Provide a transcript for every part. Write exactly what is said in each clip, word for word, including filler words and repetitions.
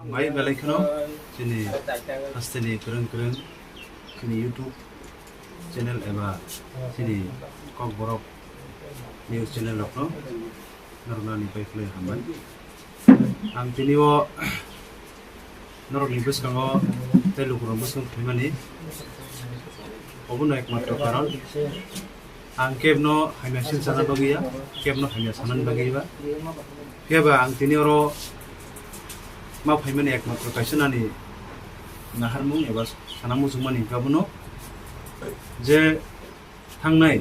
Bai belai kheno chini hasteni kwrwng kwrwng chini YouTube channel eba chini Kokborok news channel rokno norokno ani bai khwlai hambai. Ang tini o norokni bwskango tei lukurok bwskango phaimani obono ekmatro karon. Ang kebno hamya silchana bagwi ya, kebno hamya sanani bagwi ba. Phiya ba ang tini oro ma phaimani ekmatro kaisa nani naharmung eba sana muchungmani hwnkha bono je thangnai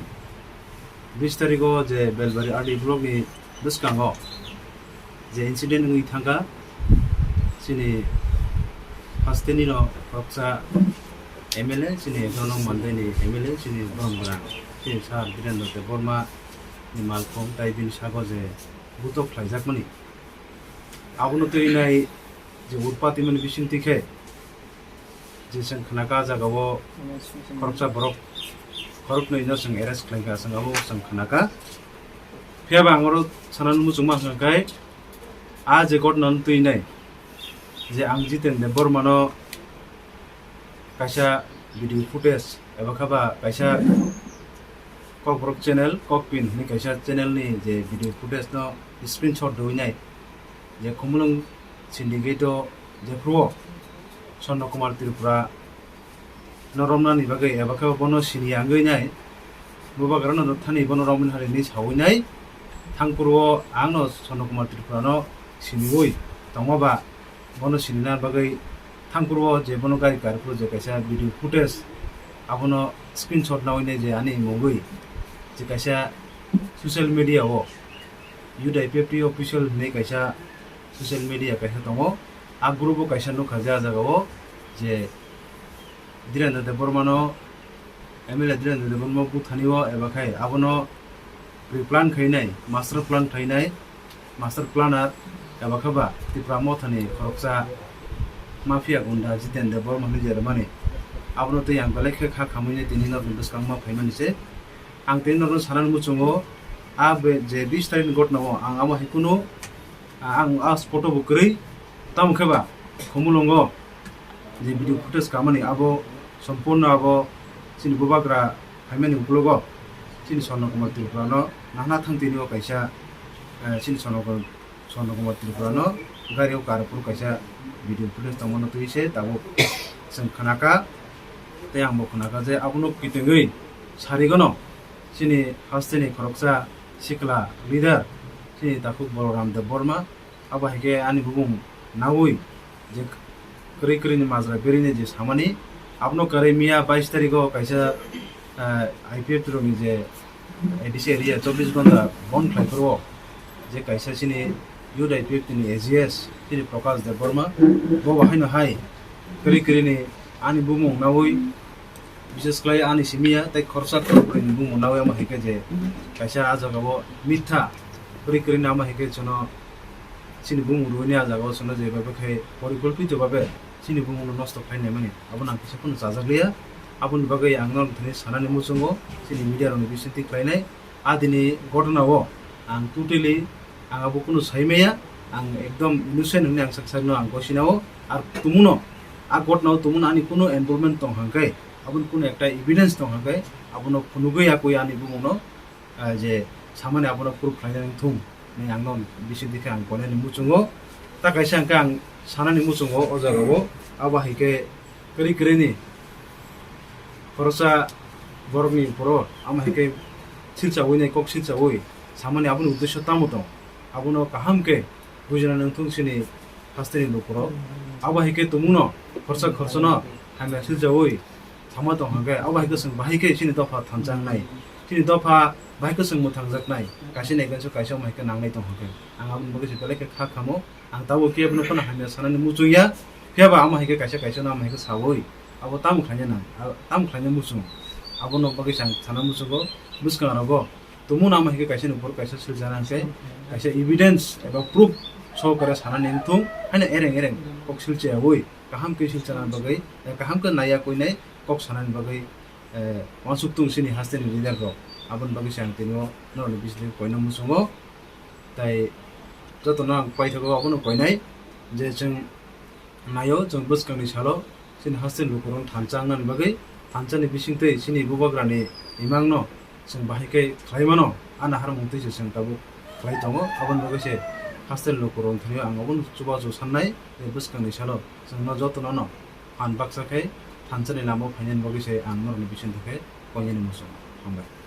bis tarikh o je Belbari R D block ni bwskango je incident wngwi thangkha, chini hasteni no khoroksa M L A, chini Ekdonong Mandai ni M L A, chini Boromgra, chini Sir Birendra Debbarma ni malkhung tai bini sago je butok khlaijakmani. Abono twi nai je urpati mani bisingtwi khe je chwng khnakha, ah jagao khoroksa borok khoroknwi no chwng arrest khlaikha, chwng abo chwng khnakha. Phiya ba ang oro sanani muchungma hwnkha khe, ah je ghotna no twi nai je ang Jiten Debbarma no kaisa video footage eba khe ba kaisa Kokborok channel, Kokpin hwnwi kaisa channel ni je video footage no screenshot rwwi nai je Khumulwng syndicate o jephru o Swarna Kumar Tripura no romnani bagwi eba khe bono sini ya wngwi nai, bubagra no thani bono romwi nai hinwi sawi nai, thangphuru o ang no Swarna Kumar Tripura no siniwi tongma ba bono sinina bagwi thangphuru o je bono gari kariphuru je kaisa video footage abono screenshot nawi nai je ani mungwi je kaisa social media o U D I P F T official hinwi kaisa social media kaisa tongo. A group o kaisa nukha je ah jagao je Dhirendra Debbarma no, M L A Dhirendra Debbarma buthani o eba khai abono pre-plan khainai, master plan khainai, master planner eba khe ba Tipra Mothani khoroksa mafia gunda Jiten Debbarma hinwi je rwmani. Abono twi ang belai khe kha khamwi nai tini norokni bwskang ma phaimani se. Ang tini norokno sanani muchungo, a be-, je bis tarikh ni ghotna o ang amo hai kunu, a-, ang a spot o bo kwrwi, tamo khe ba Khumulwngo je video footage kamani abo sompurno abo chini bubagra phaimani ukologo chini Swarna Kumar Tripura no nahna thang tini o kaisa, eh, chini Swarna Kumar Swarna Kumar Tripura no gari o kariphuru kaisa video footage tongmano twi se tabuk chwng khnakha, tei ang bo khnakha je abono kwtwngwi sarigono chini hasteni khoroksa sikla leader chini takhuk Baloram Debbarma, abo hai khe ani bumung naui je kwrwi kwrwini majra berwini je samani, abono kwrwi miya bais tarikh o kaisa, eh, I P F T rokni je A D C area chobbish ghonta bon khlai phuru o je kaisa chini U D I P F T ni A G S chini Prakash Debbarma, bo bo haino hai kwrwi kwrwini ani bumung naui, bises khlai ani simi ya tei khoroksa khoroknwi ni bumung naui, omo hai khe je kaisa ah jagao mitha kwrwi kwrwini, omo hai khe chwngno chini bumung rwini ah jagao chwngno je bai bai khe porikolpito babe chini bumungno nosto khlai naimani, abono ang kisa phano chajak liya. Aboni bagwi ang norok thani sanani muchungo chini media rokni bisingtwi khlainai. A dini ghotona o ang totally, ang abo kunu sai maya, ang ekdom innocent hwnwi ang sak sakno ang gosinao. Ar tumuno, a ghotona o tumuno ani kunu involvement tong hwnkhe, aboni kunu ekta evidence tong hwnkhe, abono phunugwi yakwi ani bumungno, ah, je samani abono proof khlainani wngthung hwnwi ang norok bisingtwi khe ang koinani muchungo. Ta kaisa hwnkhe ang sanani muchungo o jagao, abo hai khe kwrwi kwrwini khoroksa borokni phoro amo hai khe silchawi nai, kok silchawi samani aboni uddesyo tamo tong, abono kaham khe bujina nangthung chini hasteni lukurok. Abo hai khe tongmungno khorsa khorsano hamya silchawi sama tong hwnkhe, abo hai khe chwng bahai khe chini dopha thanjaknai, chini dopha bahai khe chwng mwthangjaknai, kaisa ni against o kaisa amo hai khe nangnai tong hwnkhe, ang aboni bagwi se belai khe kha khamo. Ang tabuk khe abono phano hamya sanani muchung ya, phiya ba amo hai khe kaisa kaisa no amo hai khe sawi abo tamo khlaina nang, a-, tamo khlaina muchung, abono bagwi se ang sana muchungo. Bwskang rogo tongmung amo hai khe kaisa ni borok kaisa silchana hwnkhe kaisa evidence eba proof sokare sanani wngthung, haino ereng ereng kok silchayawi kaham khe silchana bagwi, eh, kaham khe naiya koinai kok sanani bagwi, eh, uansuk tung chini hasteni leader rok. Aboni bagwi se ang tini o norokni bisingtwi koina muchungo. Tai jotono ang paithago abono koinai je chwng Naio, chwng bwskangni salo chini hasteni lukurokno thansa wngnani bagwi thansani bisingtwi chini bubagrani imangno chwng bahai khe khlai mano, a naharmung twi se chwng tabuk khlai tongo. Aboni bagwi se hasteni lukurokni thani ang obono chubachu sannai, tei bwskangni salo chwngno jotono no phan baksa khe thansani lamao phainani bagwi se ang norokni bisingtwi khe koinani muchungo. Hambai.